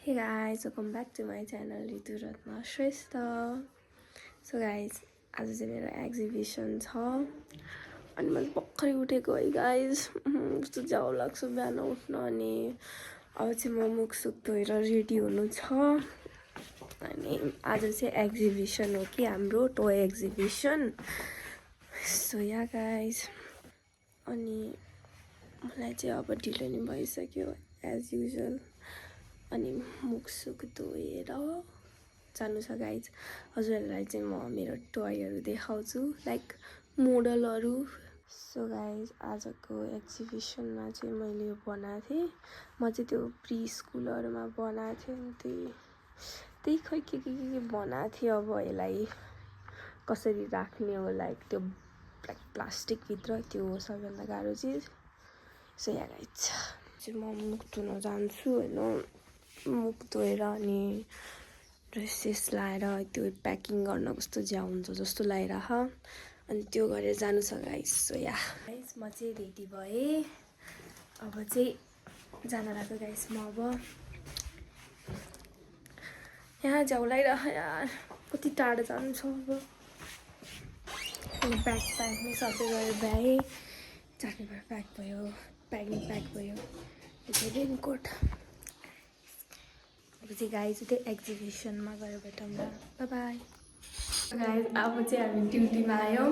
Hey guys, welcome back to my channel Ritu Ratna Shrestha. So guys, आज चाहिँ मेरो exhibition छ अनि मैले भर्खरै उठेको है गाइज कस्तो जाउ लाग्छ बिहान उठ्न अनि अब चाहिँ म मुख सुख धोएर रेडी हुनु छ अनि आज चाहिँ एक्जिबिसन हो कि हाम्रो toy exhibition so yeah guys अनि मलाई चाहिँ अब ढिलो नि भइसक्यो एज युजुअल अनि मुख सुख धोएर जानु छ गाइज हजुरहरूलाई चाहिँ म मेरो टोयहरू देखाउँछु लाइक मोडलहरू सो गाइज आजको एक्जिबिसनमा चाहिँ मैले यो बनाएको थिएँ म चाहिँ त्यो प्री स्कुलहरूमा बनाएको थिएँ अनि त्यही खै के बनाएको थिएँ अब यसलाई कसरी राख्ने हो लाइक त्यो लाइक प्लास्टिकभित्र त्यो हो सबैभन्दा गाह्रो चिज सो यहाँ गाइज चाहिँ म मुख धुन जान्छु होइन मुख धोएर अनि ड्रेसेस लाएर त्यो प्याकिङ गर्न कस्तो ज्या हुन्छ जस्तो लगाइराख अनि त्यो गरेर जानु छ गाइस सो या गाइस म चाहिँ रेडी भएँ अब चाहिँ जान लाग्यो गाइस म अब यहाँ झ्याउ लगाइराख यार कति टाढो जानु छ अब अनि ब्याग प्याक सबै गरेर भ्याएँ चार्टपेपर प्याक भयो प्याकिङ प्याक भयो रेनकोट चाहिँ गाइज त्यो एक्जिबिसनमा गएर भेटौँ ल बाई गाइज अब चाहिँ हामी ड्युटीमा आयौँ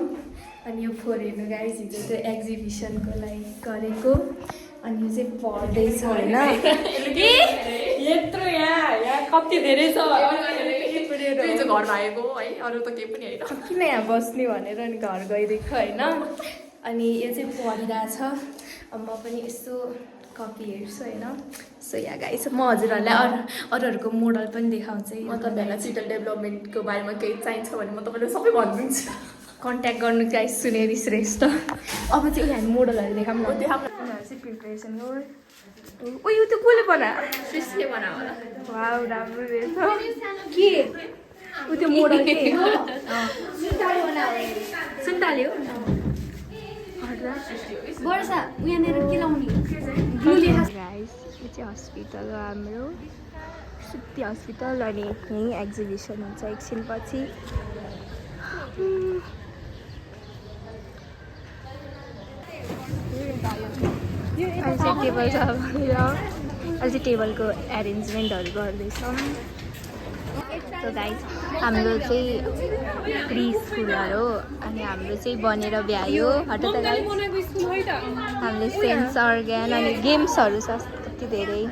अनि यो फोर हेर्नु गाइज हिजो त्यो एक्जिबिसनको लागि गरेको अनि यो चाहिँ पढ्दैछ होइन यत्रो यहाँ कति धेरै छ घर आएको है अरू त केही पनि होइन किन यहाँ बस्ने भनेर अनि घर गइदिएको होइन अनि यो चाहिँ पढिरहेछ अब म पनि यस्तो कपी हेर्छु होइन सो यहाँ गाइस म हजुरहरूलाई अरूहरूको मोडल पनि देखाउँछु म तपाईँहरूलाई डिजिटल डेभलपमेन्टको बारेमा केही चाहिन्छ भने म तपाईँलाई सबै भनिदिन्छु कन्ट्याक्ट गर्नु गाइस सुनेरी श्रेष्ठ अब चाहिँ हामी मोडलहरू देखाउँ न उनीहरू चाहिँ प्रिपरेसन हो उयो त्यो कसले बना सृष्टिले बनायो होला वाउ राम्रो रहेछ के उ त्यो मोडल के सुन्ताले हो वर्षा यहाँनिर के लाउने गाइस यो चाहिँ हस्पिटल हो हाम्रो सुत्ती हस्पिटल अनि यहीँ एक्जिबिसन हुन्छ एकछिनपछि टेबल छ अहिले चाहिँ टेबलको एरेन्जमेन्टहरू गर्दैछौँ सो गाइस हाम्रो चाहिँ प्री स्कुलहरू हो अनि हाम्रो चाहिँ बनेर भ्यायो हट त गाइस हामीले सेन्स अर्ग्यान अनि गेम्सहरू छ कति धेरै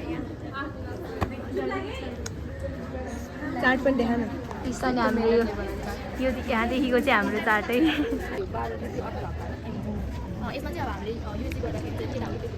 चार्ट पनि देखा न अनि हाम्रो यो यहाँदेखिको चाहिँ हाम्रो चार्टै यसमा चाहिँ अब हामीले युज गर्दाखेरि चाहिँ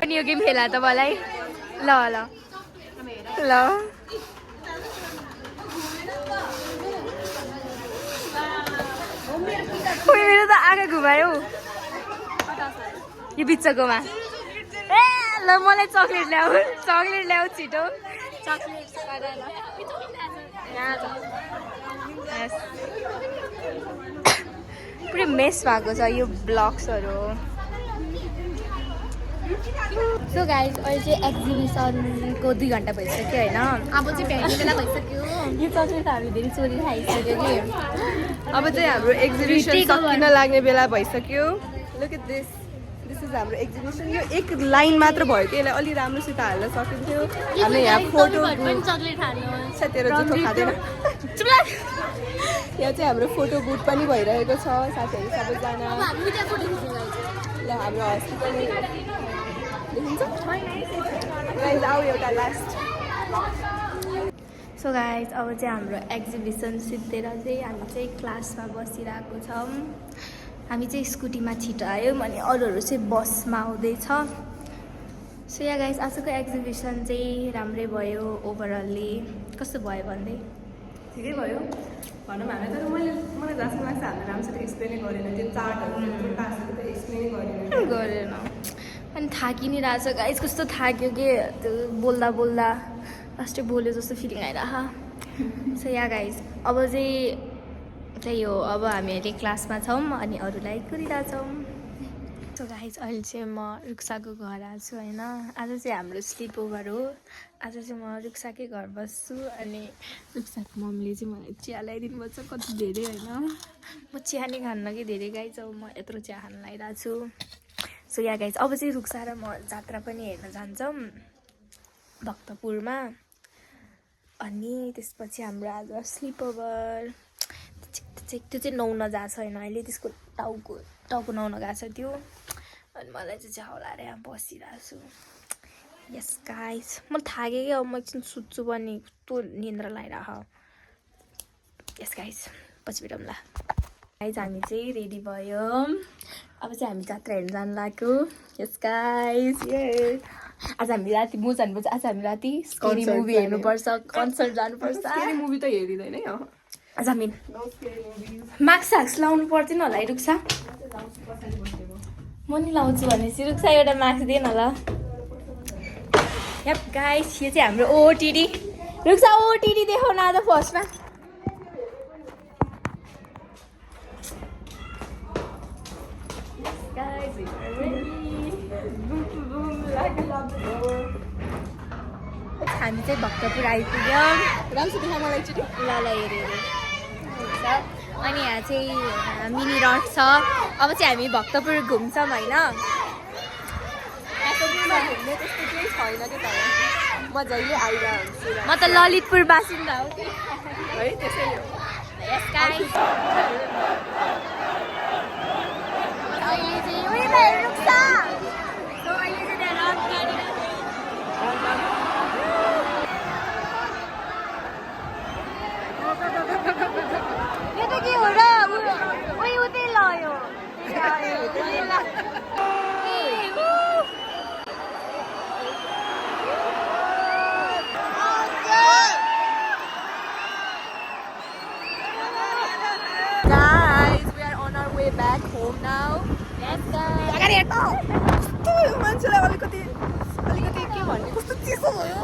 अनि यो गेम खेला त मलाई ल ल ल मेरो त आँखा घुमायो यो बिचकोमा ए ल मलाई चक्लेट ल्याऊ छिटो चक्लेट पुरै मेस भएको छ यो ब्लक्सहरू सो गाइज अहिले चाहिँ एक्जिबिसनको 2 घन्टा भइसक्यो होइन अब चाहिँ भ्याउने बेला भइसक्यो यो चक्लेट हामी धेरै चोरी खाइसक्यो कि अब चाहिँ हाम्रो एक्जिबिसन सकिन लाग्ने बेला भइसक्यो लुक एट दिस इज हाम्रो एक्जिबिसन यो एक लाइन मात्र भयो कि यसलाई अलि राम्रोसित हाल्न सकिन्थ्यो हामीले यहाँ फोटो चक्लेट खानु तेरो जुठो खाँदैन यहाँ चाहिँ हाम्रो फोटो बुथ पनि भइरहेको छ साथीहरू सबैजना ल हाम्रो हस्पिटल देखिन्छ आऊ एउटा लास्ट सो गाइज अब चाहिँ हाम्रो एक्जिबिसन सिद्धेर चाहिँ हामी चाहिँ क्लासमा बसिरहेको छौँ हामी चाहिँ स्कुटीमा छिटो आयौँ अनि अरूहरू चाहिँ बसमा आउँदैछ सो या गाइज आजको एक्जिबिसन चाहिँ राम्रै भयो ओभरअलली कस्तो भयो भन्दै ठिकै भयो भनौँ हामी तर मलाई जस्तो लाग्छ हामीले राम्रोसित एक्सप्लेनै गरेन त्यो चार्टहरू टास्कहरू त एक्सप्लेनै गरेन अनि थाकि नै रहेछ गाइज कस्तो थाक्यो कि त्यो बोल्दा बोल्दा लास्टै बोल्यो जस्तो फिलिङ आइरह सो या गाइज अब चाहिँ त्यही हो अब हामीहरूले क्लासमा छौँ अनि अरूलाई गरिरहेछौँ सो गाइज अहिले चाहिँ म रुक्साको घर आएको छु होइन आज चाहिँ हाम्रो स्लिप ओभर हो आज चाहिँ म रुक्साकै घर बस्छु अनि रुक्साको मम्मीले चाहिँ मलाई चिया ल्याइदिनु भएको छ कति धेरै होइन म चिया नै खान्न कि धेरै गाइज अब म यत्रो चिया खान लागिरहेको छु सो या गाइज अब चाहिँ रुक्सा र म जात्रा पनि हेर्न जान्छौँ भक्तपुरमा अनि त्यसपछि हाम्रो आज स्लिप ओभर त्यो चाहिँ नुहाउन गएको छ होइन अहिले त्यसको टाउको नुहाउन गएको छ त्यो अनि मलाई चाहिँ झ्याउलाएर यहाँ बसिरहेको छु यस गाइस म थाकेँ कि अब म एकछिन सुत्छु पनि कस्तो निन्द्रा लगाइरह यस गाइस पछि भेटौँ ल गाइस हामी चाहिँ रेडी भयो अब चाहिँ हामी जात्रा हेर्नु जानु लाग्यो यस गाइस आज हामी राति म जानुपर्छ आज हामी राति स्केरी मुभी हेर्नुपर्छ कन्सर्ट जानुपर्छ मुभी त हेरिँदैन है आज हामी मास्क साक्स लाउनु पर्दैन होला है रुक्सा म नि लाउँछु भनेपछि रुक्सा एउटा मास्क दिएन ल यप गाइस यो चाहिँ हाम्रो ओटिडी रुक्सा ओटिडी देखाउन आज फर्स्टमा हामी चाहिँ भक्तपुर आइपुग्यौँ राम्रो देखा मलाई एकचोटि ल हेऱ्यो अनि यहाँ चाहिँ मिनी रड छ अब चाहिँ हामी भक्तपुर घुम्छौँ होइन घुम्ने त्यस्तो केही छैन कि तर म जहिले आइरहन्छु म त ललितपुर बासिन्दा हो कि है त्यसैले हो अहिले चाहिँ उयो रुक्छ अहिले चाहिँ त्यहाँ रड गाडी यो त के हो र उयो उतै लयो Guys, we are on our way back home now. Let's go. कस्तो मान्छेलाई अलिकति के भन्ने कस्तो चिसो भयो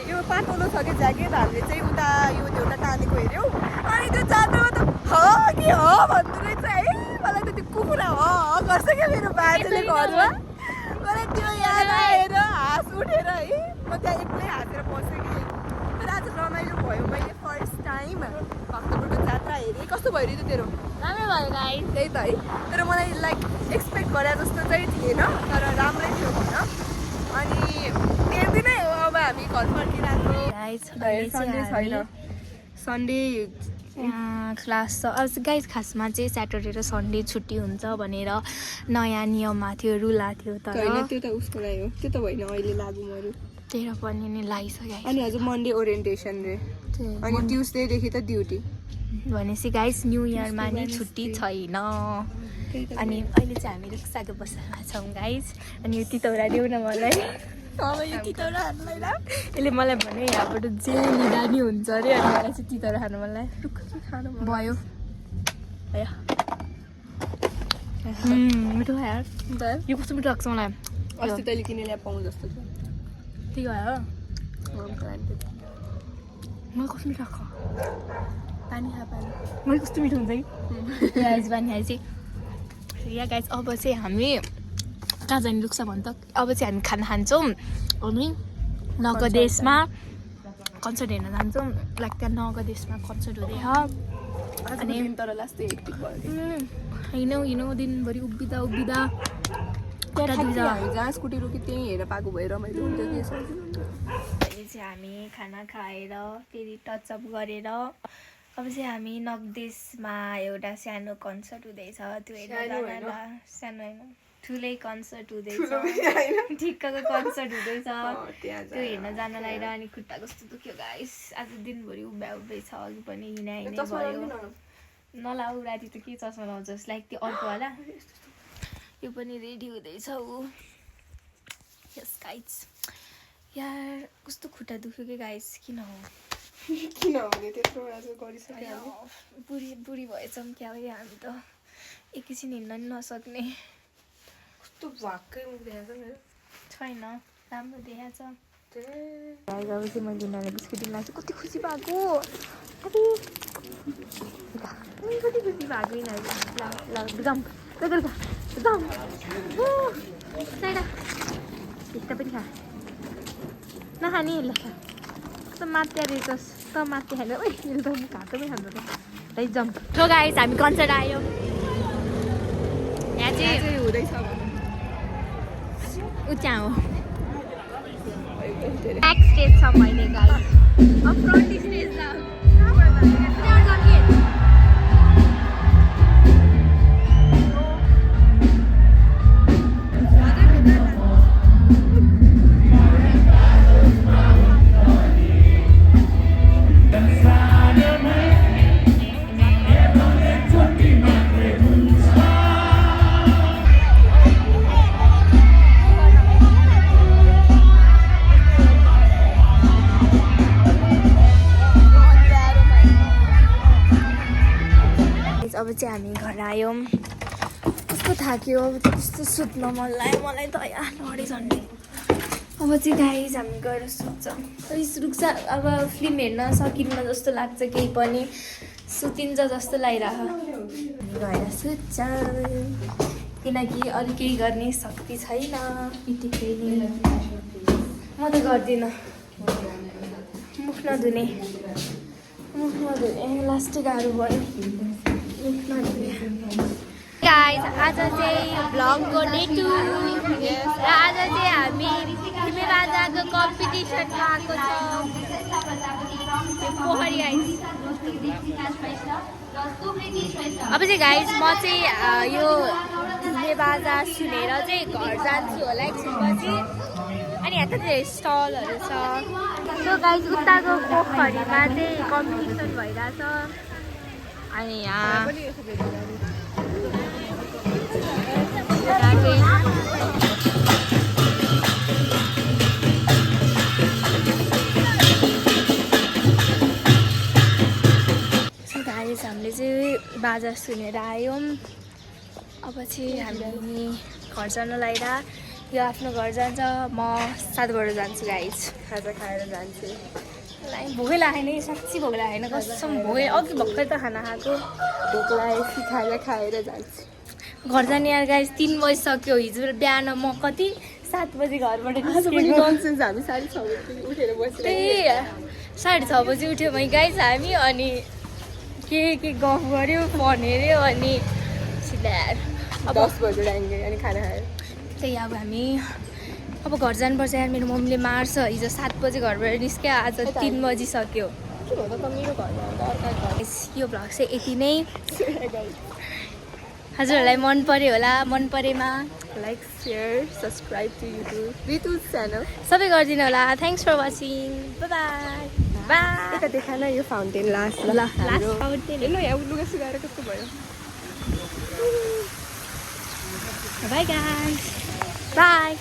यो पातलो छ कि ज्याकेट हामीले चाहिँ उता यो एउटा टानेको हेऱ्यौँ अनि त्यो जात्रामा त ह कि ह भन्दो रहेछ है मलाई त त्यो कुखुरा ह गर्छ क्या मेरो बाजेले घरमा मलाई त्यो याद आएर हाँस उठेर है म त्यहाँ एक्लै हाँसेर बसेँ कि तर आज रमाइलो भयो मैले फर्स्ट टाइम भक्तपुरको जात्रा हेरेँ कस्तो भइरहेको तेरो राम्रै भयो गाइस त्यही त है तर मलाई लाइक एक्सपेक्ट गरे जस्तो चाहिँ थिएन तर राम्रै थियो भन अनि त्यही दिनै हो अब हामी घर फर्किरहेको सन्डे छैन सन्डे क्लास छ अब गाइस खासमा चाहिँ स्याटरडे र सन्डे छुट्टी हुन्छ भनेर नयाँ नियममा थियो रुल आएको थियो तर त्यो त उसको लागि हो त्यो त होइन अहिले लागुहरू तेह्र पनि नै लागिसक्यो अनि हजुर मन्डे ओरिएन्टेसन रे अनि ट्युसडेदेखि त ड्युटी भनेपछि गाइस न्यू इयरमा नि छुट्टी छैन अनि अहिले चाहिँ हामी रुक्साको बस्नमा छौँ गाइस अनि यो तितौरा देऊ न मलाई अब यो तितौरा हान्नुलाई ल यसले मलाई भने यहाँबाट जे लिँदा नि हुन्छ अरे अनि मलाई चाहिँ तितौरा खानु मलाई खानु भयो मिठो यार यो कस्तो मिठो लाग्छ मलाई अस्ति तैँले किनेर पाउँ जस्तो छ त्यही भयो मलाई कस्तो मिठो लाग्छ पानी खा पानी मलाई कस्तो मिठो हुन्छ कि प्याज पानी खाएपछि या गाइज अब चाहिँ हामी कहाँ जाने लुक्छ भन् त अब चाहिँ हामी खाना खान्छौँ अनि नगदेशमा कन्सर्ट हेर्न जान्छौँ लाइक त्यहाँ नगदेशमा कन्सर्ट हुँदैछ अनि तर लास्ट हेक्टिक भयो हिँड्नु दिनभरि उभिँदा हामी जहाँ स्कुटी रोक्यो त्यहीँ हेरेर पाएको भएर रमाइलो हुन्थ्यो कि अहिले चाहिँ हामी खाना खाएर फेरि टचअप गरेर अब चाहिँ हामी नगदेशमा एउटा सानो कन्सर्ट हुँदैछ त्यो हेर्न सानो होइन ठुलै कन्सर्ट हुँदैछ ठिक्कको कन्सर्ट हुँदैछ त्यो हेर्न जान लागेर अनि खुट्टा कस्तो दुख्यो गाइस आज दिनभरि उभ्याइ छ अघि पनि हिँडे भयो नलाऊ राति त के चस्मा लाउँछस् लाइक त्यो अर्कोवाला यो पनि रेडी हुँदैछ ऊ यस गाइस यार कस्तो खुट्टा दुख्यो कि गाइस किन हो किनभने त्यत्रो गरिसक्यो बुढी भएछौँ क्या हो हामी त एकैछिन हिँड्न नि नसक्ने कस्तो भाक्कै मुख देखाएको मेरो छैन राम्रो देखाएको छ अब चाहिँ मैले उनीहरूले बिस्कुट दिन लाग्छु कति खुसी भएको कति खुसी भएको यिनीहरू यता पनि खा नखाने ल खा कस्तो मात्या रहेछस् त मात्या खाने ओइ मेरो त घाटोमै खान्छ त है जम्प सो गाइस हामी कन्सर्ट आयो यहाँ चाहिँ हुँदैछ उच्चा हो ब्याक स्टेज छ मैले गाइस अब फ्रन्ट स्टेज ल अब चाहिँ हामी घर आयौँ कस्तो थाक्यो अब चाहिँ कस्तो सुत्न मन लाग्यो मलाई त यहाँ लडे झन्डै अब चाहिँ गाइस हामी गएर सुत्छौँ रुक्छ अब फिल्म हेर्न सकिन्न जस्तो लाग्छ केही पनि सुतिन्छ जस्तो लागिरह गएर सुत्छ किनकि अरू केही गर्ने शक्ति छैन यतिकै नै म त गर्दिनँ मुख नधुने लास्टै गाह्रो भयो गाइस आज चाहिँ भ्लगको डे 2 र आज चाहिँ हामी तिमीबाजाको कम्पिटिसनमा आएको छौँ पोखरी गाइस अब चाहिँ गाइस म चाहिँ यो तिमीबाजा सुनेर चाहिँ घर जान्छु होला एकछिनपछि अनि यहाँ त धेरै स्टलहरू छ सो गाइस उताको पोखरीमा चाहिँ कम्पिटिसन भइरहेछ अनि यहाँ गाइस हामीले चाहिँ बाजा सुनेर आयौँ अब चाहिँ हामी घर जान लगाएर यो आफ्नो घर जान्छ म 7 बजे जान्छु गाइस खाजा खाएर जान्छु भोकै लागेन साँच्ची भोक लागेन कसम भोकै अघि भर्खर त खाना खाएको भोक लागेपछि खाजा खाएर जान्छु घर जाने यार गाइस 3 बजिसक्यो हिजो बिहान म कति 7 बजी घरबाट हामी 6:30 बजी उठेर बसेर 6:30 बजी उठ्यो मै गाइस हामी अनि के गफ गऱ्यो फोन हेऱ्यो अनि सिधा अब 10 बजे आइगे अनि खाना खायो त्यही अब हामी अब घर जानुपर्छ यार मेरो मम्मीले मार्छ हिजो 7 बजी घरबाट निस्क्यो आज 3 बजिसक्यो यो भ्लग चाहिँ यति नै हजुरहरूलाई मन पर्यो होला मन परेमा like share subscribe to YouTube Ritu channel सबै गरिदिनु होला thanks for watching bye bye यता देखा न यो फाउन्टेन लास्ट फाउन्टेन हेर्नु यहाँ लुगा सुगाएर कस्तो भयो बाई गाइस बाई